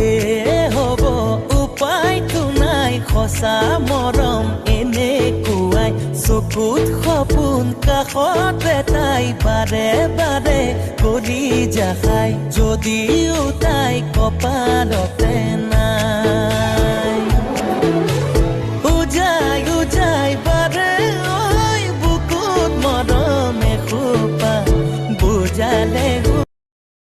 এ হ'ব উপায়টো নাই, সঁচা মৰম এনেকুৱাই। চকুত সপোন কাষতে তাই, বাৰে বাৰে কলিজা খাই, যদিও তাই কপালতে নাই। উজাই উজাই বাৰে ঐ বুকুত মৰমে খোপা বুজালে।